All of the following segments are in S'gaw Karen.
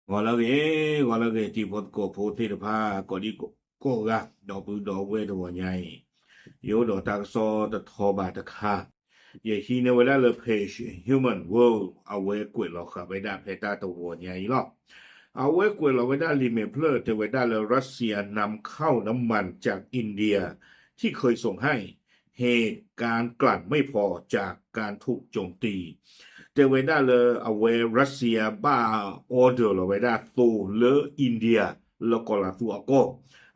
ဂီၤလၢအဂ့ၤ, ဂီၤလၢအဂ့ၤ တံၤဖိသကိးဖိသ့ၣ်တဖၣ် ကိးဒံကိးဂၤ ဒီပုၢ်ဒီဝဲၢ်တဂီၤညါအံၤ, ယအိၣ်ဒီးတၢ်ကစီၣ်တထီဘးတခါ, ယဟံးန့ၢ်ဝဲဒၣ်လၢ page Human World အဝဲကွဲးလီၤဃာ်ဝဲဒၣ်ဖဲတၢ်တဂီၤညါအံၤလီၤ. အဝဲကွဲးလီၤဝဲဒၣ်လံာ်မဲာ်ဖျၢၣ်တဲဝဲဒၣ်လၢ Russia นำเข้าน้ำมันจากอินเดียที่เคยส่งให้ เหตุการณ์กลั่นไม่พอจากการถูกโจมตี တဲဝဲဒၣ်လၢအဝဲ Russia ဘၣ် order လီၤဝဲဒၣ်သိလၢ India လၢကီၤလၤသူအကီၢ်,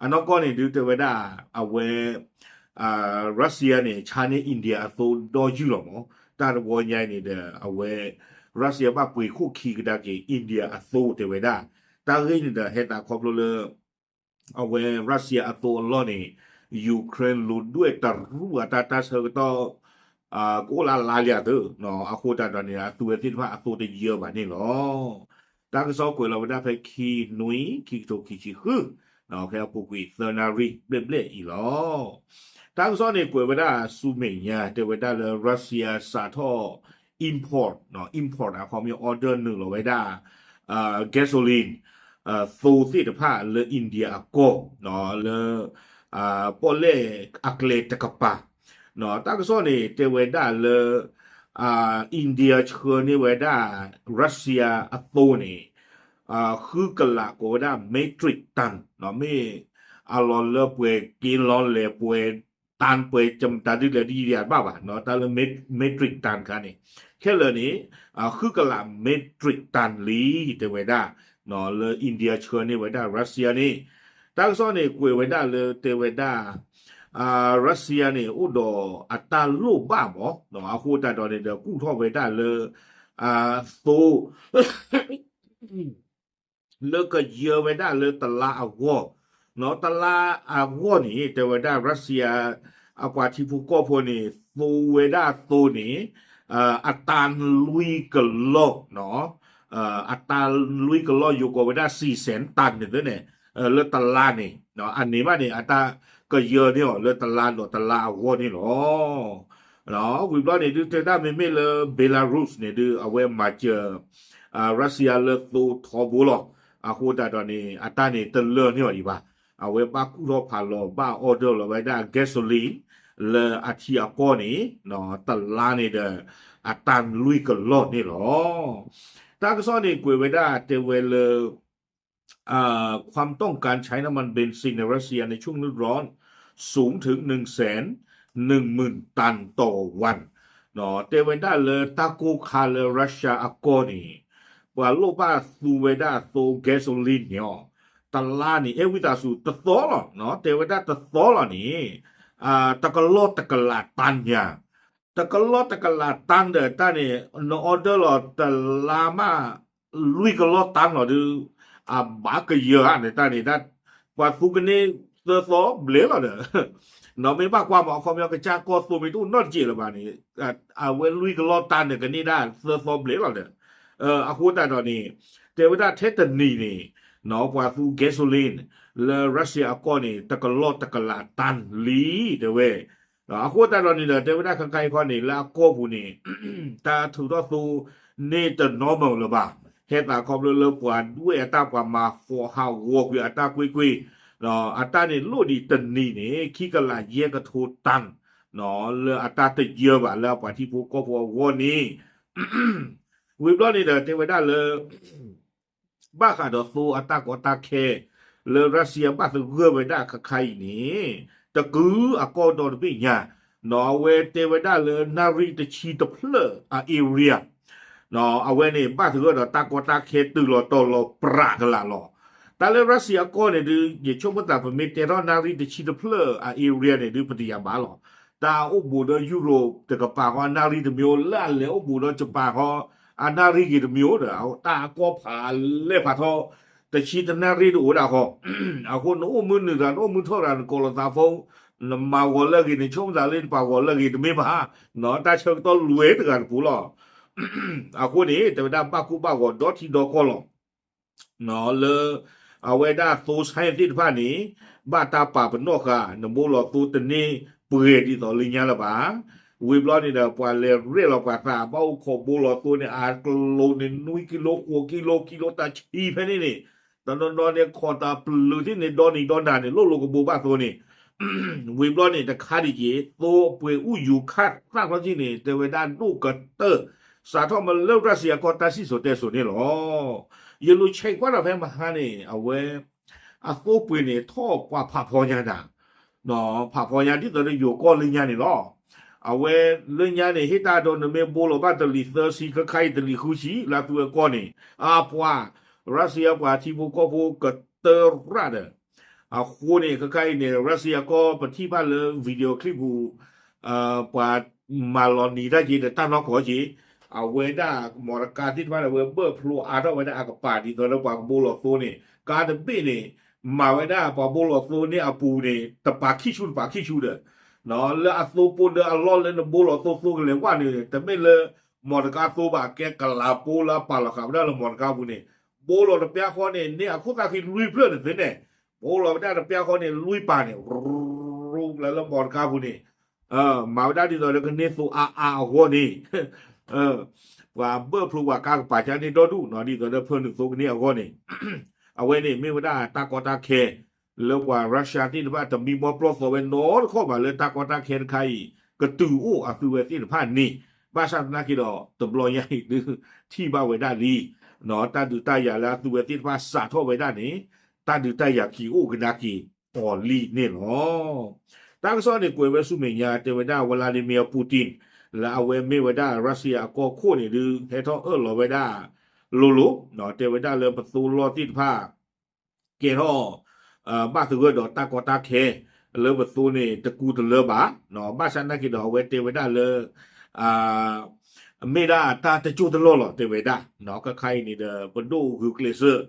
အနီၢ်ကီၢ်န့ၣ်ဒုးတဲဝဲဒၣ် အဝဲ Russia န့ၣ် ဆါန့ၢ် India အသိဒီယုၢ်လီၤမး, တၢ်တဝီညါအံၤန့ၣ်ဒီး အဝဲ Russia ဘၣ်ပှ့ၤခိၣ်ခံကဒါက့ၤ India အသိတဲဝဲဒၣ်, တၢ်ဂ့ၢ်န့ၣ်ဒီး ဟဲသးခီဖျိလၢ အဝဲ Russia အသိအလီၢ်န့ၣ် Ukraine လူၤဒွဲၣ်တရူးအတၢ်တၢ်ဆၢကတီၢ် ကအိၣ်လၢ်လၢ်လံအသိး, အဃိသတးဒီးန့ၣ် အသုဝဲသ့ၣ်တဖၣ်အသိတယၢဘၣ်န့ၣ်လီၤ. တၢ်ကစီၣ်ကွဲးလီၤဝဲဒၣ်ဖဲခံနွံ ခံကထိခံဆံဃု, ဖဲအပူၤကွံာ်သၢနၣ်ရံၣ်ဘျဲၣ်ဘျဲၣ်အံၤလီၤ. တၢ်ကစီၣ်န့ၣ်ကွဲးဝဲဒၣ်ဆူမဲာ်ညါ တဲဝဲဒၣ်လၢ Russia စးထီၣ် import, import အခီပညီ order နုာ်လီၤဝဲဒၣ် gasoline သိသ့ၣ်တဖၣ်လၢ India အကီၢ် လၢ ပီၣ်လဲၣ်အကျဲတကပၤ, တၢ်ကစီၣ်န့ၣ် တဲဝဲဒၣ်လၢ India ဆှၢန့ၢ်ဝဲဒၣ် Russia အသိန့ၣ် ဃုကလးကိးဝဲဒၣ် metric ton, မ့ၢ်အလီၤလၢပှဲၤက့လီၤလဲၤပှဲၤ ton ပှဲၤ တၢ်ဒုးလဲၤဒ်ယဘၣ်ဘၣ်, တၢ်လၢ metric ton ခါန့ၣ် ခဲလၢာ်န့ၣ် ဃုကလး metric ton လံ တဲဝဲဒၣ် လၢ India ဆှၢန့ၢ်ဝဲဒၣ် Russia န့ၣ်, တၢ်ကစီၣ်န့ၣ် ကွဲးဝဲဒၣ်လၢတဲဝဲဒၣ် Russia န့ၣ် အိၣ်ဒီးအတၢ်လိၣ်ဘၣ်မး, အဃိသတးဒီးန့ၣ်ဒီး ကူၣ်ထီၣ်ဝဲဒၣ်လၢ သိ လၢကယၢဝဲဒၣ်လၢတလါအဂီၢ်, တလါအဂီၢ်န့ၣ် တဲဝဲဒၣ် Russia အပှၤထံဖိကီၢ်ဖိန့ၣ် သိဝဲဒၣ်သိန့ၣ် အတၢ်လွံၢ်ကလီၢ်, အတၢ်လွံၢ်ကလီၢ် ယိၤကိးဝဲဒၣ် စံၣ်စဲၣ်တၢ်န့ၣ်သ့န့ၣ် လၢတလါန့ၣ် အန့ၣ်ဘၣ်န့ၣ် အတၢ်ကယၢန့ၢ်အီၤလၢတလါဒီးတလါအဂီၢ်န့ၣ်လီၤ. ဝံၤဘျီန့ၣ်ဒုး တဲဒၣ်မ့မ့ၢ်လၢ Belarus န့ၣ်ဒုး အဝဲမၤစၢၤ Russia လၢသိထီဘိလီၤ. အဃိသတးဒီးန့ၣ် အတၢ်န့ၣ်တလၢန့ၢ်အီၤဒံးဘၣ်. အဝဲဘၣ်ကူၣ်ထီၣ်ဖးလီၤ ဘၣ် order လီၤဝဲဒၣ် gasoline လၢအထံအကီၢ်န့ၣ် တလါန့ၣ်ဒီး အတၢ်လွံၢ်ကလီၢ်န့ၣ်လီၤ. တၢ်ကစီၣ်န့ၣ်ကွဲးဝဲဒၣ်တဲဝဲလၢ ความต้องการใช้น้ำมันเบนซินในรัสเซียในช่วงฤดูร้อน สูงถึง หนึ่งแสนหนึ่งหมื่นตันต่อวัน တဲဝဲဒၣ်လၢတၢ်ကိၢ်ခါလၢ Russia အကီၢ်န့ၣ် ပှၤလိၣ်ဘၣ်သူဝဲဒၣ်သိ gasoline န့ၣ်အီၤ တလါန့ၣ် အဲၣ်ဝံသးစူၤတသီလီၤ, တဲဝဲဒၣ်တသီလီၤန့ၣ် တကလီၢ်တကလးတၢ်ညါ တကလီၢ်တကလးတၢ်ဒီးတၢ်န့ၣ် န order လီၤတလါမး လွံၢ်ကလီၢ်တၢ်လီၤဒုး အဘၣ်ကယၢၤဧါန့ၣ်တၢ်န့ၣ် ပှၤသူကန့ၢ်သၢသီဘျဲၣ်လီၤဒီး နီၢ်မ့ၢ်ဘၣ်ကွၢ်မး အခီပညီကစၢ်ကီၢ်သိမ့ၢ်တအိၣ်နီတစဲးလၢၤဘၣ်န့ၣ် အဝဲလွံၢ်ကလီၢ်တၢ်န့ၣ် ကန့ၢ်ဒၣ်သၢသီဘျဲၣ်လီၤဒီး အဃိသတးဒီးန့ၣ် တဲဝဲဒၣ်ထဲတနံၤန့ၣ် ပှၤသူ gasoline လၢ Russia အကီၢ်န့ၣ် တကလီၢ်တကလးတၢ်လံ တဲဝဲ အဃိသတးဒီးန့ၣ်ဒီး တဲဝဲဒၣ်ခဲခါအံၤခီန့ၣ် လၢအကီၢ်ပူၤန့ၣ် တၢ်ထုးထီၣ်သိန့ၢ်တ normal လၢၤဘၣ်. ဟဲသးခီဖျိလၢပှၤဒွဲၣ်အတၢ် ပှၤမၤဟးဂီၤကွံာ်အတၢ်ကွ့ၢ်ကွ့ၢ် အတၢ်န့ၣ်လိၣ်ဒံးတနံၤန့ၣ် ခံကလးယဲၢ်ကထိတၢ် လၢအတၢ်တယၢဘၣ်လၢအပှၤထံဖိကီၢ်ဖိအဂီၢ်န့ၣ် ဝံၤဘျီန့ၣ်ဒီး တဲဝဲဒၣ်လၢ ဘၣ်ဃးဒီးသိအတၢ်ကီတၢ်ခဲ လၢ Russia ဘၣ်သဂၢၢ်ဝဲဒၣ်ခဲခါအံၤန့ၣ် တကုၤအကီၢ်ဒီတဘ့ၣ်ညါ အဝဲတဲဝဲဒၣ်လၢနၣ်ရံၣ်တဆံတဖျၢၣ်အ area အဝဲန့ၣ် ဘၣ်သဂၢၢ်ဒီးတၢ်ကီတၢ်ခဲတုၤလီၤတီၤလီၤပြးကလာ်လီၤ. တၢ်လၢ Russia အကီၢ်န့ၣ်ဒုး ယဆိကမိၣ်သးပမ့ၢ်တဲထီၣ်နၣ်ရံၣ်တဆံတဖျၢၣ်အ area န့ၣ်ဒုး ပတယၤဘၣ်လီၤ. တၢ်အိၣ်ဘူးဒီး Europe တကပၤဃီ အနၣ်ရံၣ်တမံၤအိၣ် လၢအလဲၤအိၣ်ဘူးဒီး Japan ဃီ အနၣ်ရံၣ်ဂ့ၤတမံၤအိၣ်ဒီး တၢ်အကီၢ်ဖးလဲၢ်ဖးထီ တဆံတနၣ်ရံၣ်တအိၣ်ဒၣ်ဃီ အဃိနအိၣ်မုာ်နုာ်တဂၤ နအိၣ်မုာ်ထီၣ်တဂၤ နကိးလီၤသး phone နမၤဂီၤလၢအဂ့ၤ နဆိကမိၣ်သးလၢနပာ်ဂီၤလၢအဂ့ၤတမ့ၢ်ဘၣ် တၢ်ဆၢကတီၢ်လွဲတဂၤတပူၤလီၤ. အဃိန့ၣ် တဲဝဲဒၣ်ဘၣ်ကူဘၣ်ဂီၤဒီထံဒီကီၢ်လီၤ. လၢ အဝဲဒၣ်သိ science သ့ၣ်တဖၣ်န့ၣ် ဘၣ်တၢ်ပာ်ပနီၣ်ဃာ် နဘိလီၤသိတန့ၢ်ပှဲၤဒ်သိးလၢညါလၢၤဘၣ်. ဝံၤဘျီန့ၣ်ဒီး ပှၤလဲၤရဲၣ်လီၤပှၤသး ဘၣ်အိၣ်ခိးဘိလီၤသိန့ၣ် အကလိၤန့ၣ် နွံကံလိ ဃိးကံလိ ကံလိတၢ်ဆံဖဲန့ၣ်န့ၣ် တနီၤနီၤန့ၣ် ခိးတၢ်ပျုၤထံၣ်န့ၣ် ဒီနံၤဒီနၤန့ၣ် လိၣ်လိၤကဘိဘၣ်သိန့ၣ် ဝံၤဘျီန့ၣ် တခါဒံးက့ၤ သိပှ့ၤအူယူၤခၣ်သၣ်ခီကံန့ၣ် တဲဝဲဒၣ်ဒိၣ်ကတၢၢ် စးထီၣ်မ့ၢ်လၢရၢစံယၤကီၢ်တၢ်စံၣ်စိၤတဲစိၤန့ၣ်လီၤ. ယလူၤဆဲးကွၢ်ဒီးဖဲမဟါန့ၣ် အဝဲ အသိပှ့ၤန့ၣ် ထီၣ်ပှၤဖးဖီညါနၤ ဖးဖီညါဒ်သိးဒီးယိၤကီၢ်လၢညါန့ၣ်လီၤ. အဝဲလၢညါန့ၣ် ဟ့ၣ်တၢ်ဒီးနမ့ၢ်ဘိလီၤဘၣ်တလံၤသၢဆံ ခဲခါအံၤတလံၤဃုဆံ လၢအသုဝဲကီၢ်န့ၣ် အပှၤ ရၢစံယၤပှၤထံဖိကီၢ်ဖိကတၢၢ်ရၣ်ဒီး အဃိန့ၣ် ခဲခါအံၤန့ၣ် ရၢစံယၤကီၢ်ပထံၣ်ဘၣ်လၢ video clip ပူၤ ပှၤမၤလီၤနံၤတၢ်က့ၤဒီးတၢ်နီၢ်ကီၢ်က့ၤ အဝဲဒၣ်မီတကါသ့ၣ်တဖၣ်န့ၣ် အဝဲဘၢၣ်ဖျိအါထီၣ်ဝဲဒၣ်အကပၤဒ်သိးလၢပှၤကဘိလီၤသိန့ၣ် ကါတဘ့ၣ်န့ၣ် မၤဝဲဒၣ်ပှၤဘိလီၤသိန့ၢ်အပူၤန့ၣ် တပာ်ခံဆူတပာ်ခံဆူဒီး လၢအသိပိဒီအလီၢ်လၢနဘိလီၤသိသိကလဲၤဝဲန့ၣ် တမ့ၢ်လၢ မီတကါသိဘၣ် ကဲကလၤပိလၢအပာ်လီၤဃာ်ဝဲဒၣ်လၢမီတကါပူၤန့ၣ် ဘိလီၤတပျၢ်ဃီန့ၣ် န့ၢ်အခိၣ်သၣ်ခံလွံၢ်ဖျၢၣ်တသ့န့ၣ် ဘိလီၤဝဲဒၣ်တပျၢ်ဃီန့ၣ် လွံၢ်ပာ်န့ၣ် ရူလၢလၢမီတကါပူၤန့ၣ် မၤဝဲဒၣ်ဒ်သိးလၢကန့ၢ်သိအါအါအဂီၢ်န့ၣ် ပှၤဘၢၣ်ဖျိပှၤကါကပၤကါန့ၢ်ဒီဒူၣ်နီၤ ဒ်သိးလၢဖၢနုာ်သိကန့ၢ်အဂီၢ်န့ၣ် အဝဲန့ၣ်မ့ၢ်ဝဲဒၣ်တၢ်ကီတၢ်ခဲ လၢပှၤရၢစၢသ့ၣ်တဖၣ်တမံမီပျီသီဝဲနီတခီၣ်ဘၣ်လၢတၢ်ကီတၢ်ခဲတခါအံၤ ကတုၤအိၣ်အသုဝဲသ့ၣ်တဖၣ်န့ၣ် ဘၣ်ဆၣ်သနာ်က့ဒီး တဘျီညါအံၤဒုး ထံၣ်ဘၣ်ဝဲဒၣ်လံ တၢ်ဒုးတၢ်ယၤလၢအသုဝဲသ့ၣ်တဖၣ်စးထီၣ်ဝဲဒၣ်န့ၣ် တၢ်ဒုးတၢ်ယၤက့ၤအိၣ်ကဒါက့ၤအီၤလံန့ၣ်လီၤ. တၢ်ကစီၣ်န့ၣ်ကွဲးဝဲဆူမဲာ်ညါ တဲဝဲဒၣ် Vladimir Putin လၢအဝဲမ့ၢ်ဝဲဒၣ် ရၢစံယၤအကီၢ်ခိၣ်န့ၣ်ဒုး ဟဲထီၣ်အၢၣ်လီၤဝဲဒၣ်လိၤလိၤ တဲဝဲဒၣ်လၢပသိလီၢ်သ့ၣ်တဖၣ် ကဲထီၣ် ဘၣ်သဂၢၢ်ဒီးတၢ်ကီတၢ်ခဲ လၢပသိန့ၣ် တကူတလၢဘၣ်, ဘၣ်ဆၣ်သနာ်က့ဒီး အဝဲတဲဝဲဒၣ်လၢ မ့ၢ်ဒၣ်တၢ်တကၠိၢ်တလီၢ်လီၤ တဲဝဲဒၣ်, ခဲခါအံၤန့ၣ်ဒီး ပဒိၣ်ဂုာ်ကျဲးစၢး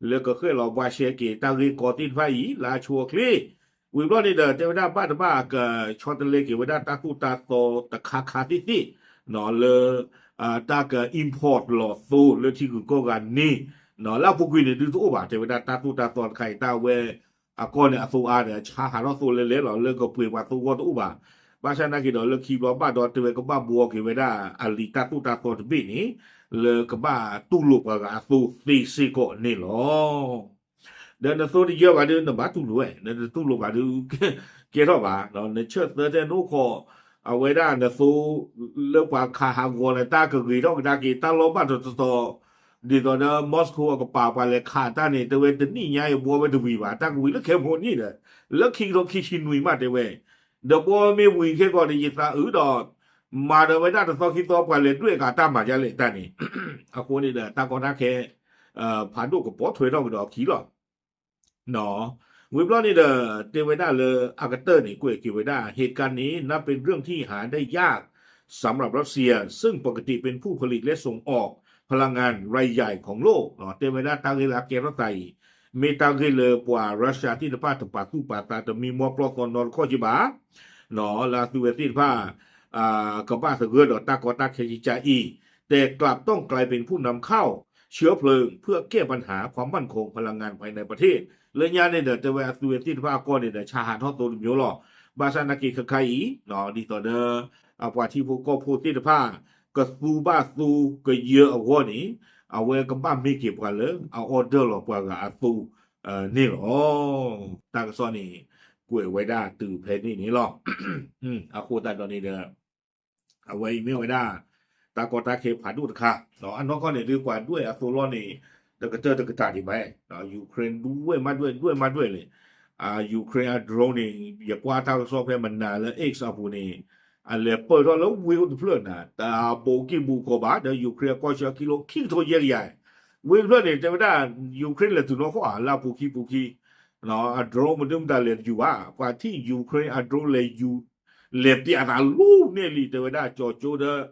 လၢကဃဲၣ်လီၤဘှါရှဲက့ၤ တၢ်ဂ့ၢ်ကီသ့ၣ်တဖၣ်အံၤ လၢအဆိအချ့ ဝံၤဘျီန့ၣ်ဒီး တဲဝဲဒၣ်ဘၣ်တဘၣ်ကဆီတလဲက့ၤဝဲဒၣ်တၢ်သိၣ်တၢ်သီတခါခါသ့ၣ်သ့ၣ် လၢ တၢ်က import လီၤသိလၢထံဂုၤကီၢ်ဂၤန့ၣ် လၢအပူၤကွံာ်န့ၣ်ဒုးတအိၣ်ဘၣ် တဲဝဲဒၣ်တၢ်သိၣ်တၢ်သီတခါအံၤ တၢ်ဝဲအကီၢ်န့ၣ်အသိအါဒီး ဆါဟးထီၣ်သိလဲၤလဲၤလီၤ လၢကပှ့ၤပှၤသိဂီၢ်တအိၣ်ဘၣ်. ဘၣ်ဆၣ်သနာ်က့ဒီးလၢခံဘျီဘၣ်ဒီးတဲဝဲကဘၣ်ဘှီက့ၤဝဲဒၣ်အလံာ်တၢ်သိၣ်တၢ်သီတဘ့ၣ်န့ၣ် လၢကဘၣ်တူၢ်လိာ်ပှၤဂၤအသိသ့စ့ၢ်ကီးန့ၣ်လီၤ. ဒီးနသိတယၢၢ်ဘၣ်ဒုး နဘၣ်တူၢ်လိာ်ဝဲ နတတူၢ်လိာ်ဘၣ်ဒုး ကဲထီၣ်ဘၣ်, နဆၢၣ်သၢထဲနအိၣ်ခိး အဝဲဒၣ်နသိ လၢပှၤခးဟးဂီၤနတၢ်ကဂ့ၤထီၣ်ကဒါက့ၤ တၢ်လီၤဘၣ်တတီၤတီၤ ဒ်သိးဒီး Moscow အကပၤပှၤလဲၤခးတၢ်န့ၣ် တဲဝဲတနံၣ်ညါအံၤဘှီဝဲတဝံၤဘၣ် တၢ်ကဝံၤလၢခဲဖိနံၣ်ဒီး လၢခံကထိခံဆံနွံမးတဲဝဲ ဒီးဘှီမ့ၢ်ဝံၤခဲကီးဒီး ယသးအုးဒီး မၤဒီးဝဲဒၣ်တသီခံသီပှၤလဲၤဒွဲၣ်ကးတၢ်မၤဒ်လဲၣ်တၢ်န့ၣ် အဃိန့ၣ်ဒီး တၢ်ကီတၢ်ခဲ ဖးဒိၣ်ကပီၤထွဲထီၣ်ကဒီးအခံလီၤ. ဝံၤဘျီန့ၣ်ဒီး တဲဝဲဒၣ်လၢအကတၢၢ်န့ၣ် ကွဲးက့ၤဝဲဒၣ် เหตุการณ์นี้นับเป็นเรื่องที่หาได้ยากสำหรับรัสเซีย ซึ่งปกติเป็นผู้ผลิตและส่งออกพลังงานรายใหญ่ของโลก တဲဝဲဒၣ်တၢ်ဂ့ၢ်လၢအကဲထီၣ်သးအံၤ မ့ၢ်တၢ်ဂ့ၢ်လၢပှၤရၢစၢသ့ၣ်တဖၣ်တပာ်သူၣ်ပာ်သးတမံမီပျီသီနီတခီၣ်က့ဘၣ် လၢအသုဝဲသ့ၣ်တဖၣ် ကဘၣ်သဂၢၢ်ဒီးတၢ်ကီတၢ်ခဲကကါအံၤ แต่กลับต้องกลายเป็นผู้นำเข้าเชื้อเพลิงเพื่อแก้ปัญหาความมั่นคงพลังงานภายในประเทศ လၢညါန့ၣ်ဒီး တဲဝဲအသုဝဲသ့ၣ်တဖၣ်အကီၢ်န့ၣ်ဒီး ဆါဟးထီၣ်သိတမျိုးလီၤ. ဘၣ်ဆၣ်သနာ်က့ခဲခါအံၤ ဒ်သိးဒီး အပှၤထံဖိကီၢ်ဖိသ့ၣ်တဖၣ် ကသူဘၣ်သူကယၢအဂီၢ်န့ၣ် အဝဲကဘၣ်မ့ၢ်က့ၤပှၤလၢအ order လီၤပှၤဂၤအသိ န့ၣ်လီၤ. တၢ်ကစီၣ်န့ၣ် ကွဲးဝဲဒၣ်တုၤဖဲန့ၣ်န့ၣ်လီၤ. အဃိသတးဒီးန့ၣ်ဒီး အဝဲအံၤမ့ၢ်ဝဲဒၣ် တၢ်ကီတၢ်ခဲဖးဒိၣ်တခါ အနီၢ်ကီၢ်န့ၣ်ဒုးပှၤဒွဲၣ်အသိလီၢ်န့ၣ် တကတၢၢ်တကတၢၢ်ဒံးဘၣ် Ukraine ဒွဲၣ်မးဒွဲၣ် ဒွဲၣ်မးဒွဲၣ်လဲၣ် Ukraine အ drone န့ၣ် ယကွၢ်တၢ်ကစီၣ်ဖဲမနၤလၢ X အပူၤန့ၣ် အလဲၤပၢၢ်ထီၣ်လၢဝ့ၢ်အိၣ်တဖျၢၣ်နၤ တဘူးကံၢ်ဘူးကီးဘၣ် ဒီး Ukraine အကီၢ်ဆၢကံလိခံကထိယဲၢ်ကယၤ ဝ့ၢ်တဖျၢၣ်န့ၣ် တဲဝဲဒၣ် Ukraine လဲၤတုၤနီၢ်ကီၢ်ဧါ လၢအပူၤခံပူၤခံ အ drone မဒုမတၤလဲၤယူၤဘၣ် ပှၤထံၣ် Ukraine အ drone လဲၤယူၤ လဲၤပျးသးလူၤန့ၢ်လံ တဲဝဲဒၣ်ကၠီကၠိဒီး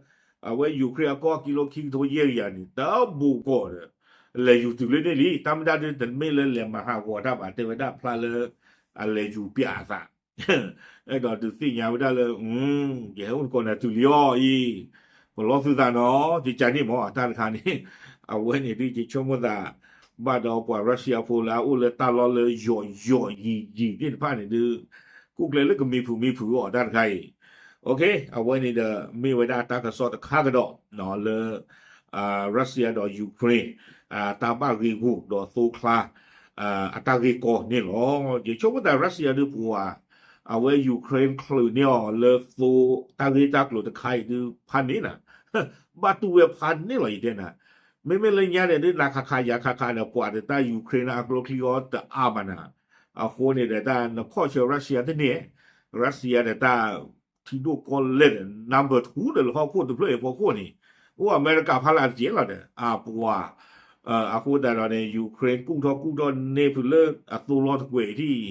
အဝဲ Ukraine အကီၢ်ကံလိခံကထိယဲၢ်ကယၤန့ၣ် တဘူးကီးဒီး လဲၤယူၤတုၤလၢန့ၢ်လံ တၢ်မ့ၢ်တၢ်ဒုးတမ့ၢ်လၢလဲၤမၤဟးဂီၤတၢ်ဘၣ် တဲဝဲဒၣ်ဖျါလၢ အလဲၤယူၤပျးအသး အဲၣ်ဒိးဒုးသ့ၣ်ညါဝဲဒၣ်လၢ ယဟဲအိၣ်သကိးနၤတုၤလံအီၤအံၤ ပလီၢ်သုသးနီၤ ကကန့ၣ်မ့ၢ်အတၢ်တခါန့ၣ် အဝဲန့ၣ်ဒုးကဆိကမိၣ်သး ဘၣ်ဒီးပှၤ Russia ဖိလၢအအိၣ်လၢတၢ်လီၢ်လၢယိာ်ယိာ်ယံာ်ယံာ်သ့ၣ်တဖၣ်န့ၣ်ဒုး ကူၣ်ကျဲလၢကမံဖုးမံဖုးအီၤတၢ်တခါအံၤ အဝဲန့ၣ်ဒီး မ့ၢ်ဝဲဒၣ်တၢ်ကစီၣ်တခါကဒီးလၢ Russia ဒီး Ukraine တၢ်ဘၣ်ဂ့ၢ်ဂီၢ်ဒီးသိချါ အတၢ်ဂ့ၢ်ကီန့ၣ်လီၤ. ယဆိကမိၣ်သး Russia ဒုးပှၤ အဝဲ Ukraine ချုးန့ၢ်အီၤလၢသိ တၢ်ဂ့ၢ်တၢ်ကျိၤတခါအံၤဒုးဖးန့ၢ်နၤ, ဘၣ်တူၢ်ဝဲဖးန့ၢ်လီၤ ယတဲနၤ. မ့မ့ၢ်လၢညါန့ၣ်ဒုး နၤခးခးယၤခးခးဒီး ပှၤဒီးတၢ် Ukraine အကျိချံအီၤတအါမးနၤ. အဃိန့ၣ်ဒီးတၢ်နခီၣ်ဆၢ Russia တန့ၢ်, Russia ဒီးတၢ် ထံဒိၣ်ကီၢ်လဲၢ်ဒီး number two ဒီးလၢဟီၣ်ခိၣ်တဖျၢၣ်အံၤဖီခိၣ်န့ၣ် အိၣ်အမဲရကၤဖးလၢ်တကဲလီၤဒီး အပှၤ အဃိသတးဒီးန့ၣ် Ukraine ကူၣ်ထီၣ်ကူၣ်ထီၣ်န့ၢ်ဖုးလၢအသိလီၤတကွဲးထံၣ်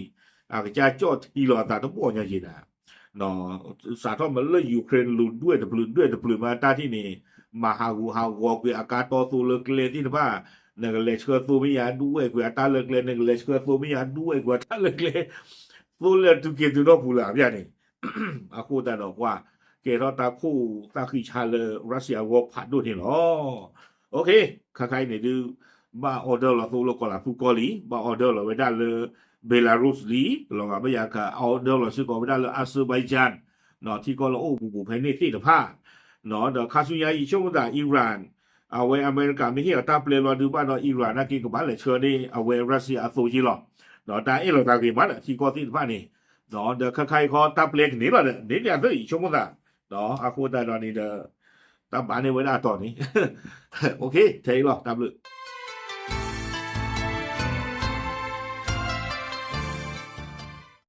အကစၢ်ကၠီၣ်ထံလီၤအသးတဘီၣ်ညါက့ၤနၤ. စးထီၣ်မးလၢ Ukraine လူၤဒွဲၣ်တပျုာ်ဒွဲၣ်တပျုာ်မးတၢ်ထံၣ်န့ၣ် မၤဟးဂူာ်ဟးဂီၤကွံာ်အကါတီသိလၢကျဲသ့ၣ်တဖၣ်, နကလဲၤဆှၢသိမ့ၢ်ယၤဒွဲၣ်ကွံာ်အတၢ်လၢကျဲ, နကလဲၤဆှၢသိမ့ၢ်ယၤဒွဲၣ်ကွံာ်အတၢ်လၢကျဲ, သိလၢတုၤက့ၤတုၤနီၢ်ပူၤလၢအဘၣ်န့ၣ် အဃိသတးဒီးပှၤ ကဲထီၣ်တၢ်ခိၣ်သၣ်ဃံဆါလၢ Russia အဂီၢ်ဖးဒိၣ်န့ၣ်လီၤ. ခါခါအံၤန့ၣ်ဒုး ဘၣ် order လီၤသိလၢကီၢ်လၤသူကီၢ်လံ, ဘၣ် order လီၤဝဲဒၣ်လၢ Belarus လံ, လီၤဂာ်ဘၣ်ယၤက order လီၤစ့ၢ်ကီးဝဲဒၣ်လၢ Azerbaijan ထံကီၢ်လၢအိၣ်ဘူးဘူးဖဲန့ၣ်သ့ၣ်တဖၣ်, ဒီးခါဆူညါယဆိကမိၣ်သး Iran အဝဲအမဲရကၤမ့ၢ်ဟ့ၣ်အီၤတၢ်ပျဲလီၤဒုးဘၣ်ဒီး Iran နာ်က့ကဘၣ်လဲၤဆှၢန့ၢ်အဝဲ Russia အသိက့လီၤ. ဒီးတၢ်အဲၣ်လီၤသးဂ့ၤမးဒီးထံကီၢ်သ့ၣ်တဖၣ်န့ၣ်, ဒီးခါခါအံၤခီတၢ်ပျဲကန့ၢ်လီၤဒီး န့ၣ်ဒ်သိးယဆိကမိၣ်သး, ဒီးအဃိသတးဒီးန့ၣ်ဒီး တၢ်ဘၣ်န့ၢ်ဝဲဒၣ်အတီၢ်န့ၣ်, ထဲအံၤလီၤ တၢ်ဘျုး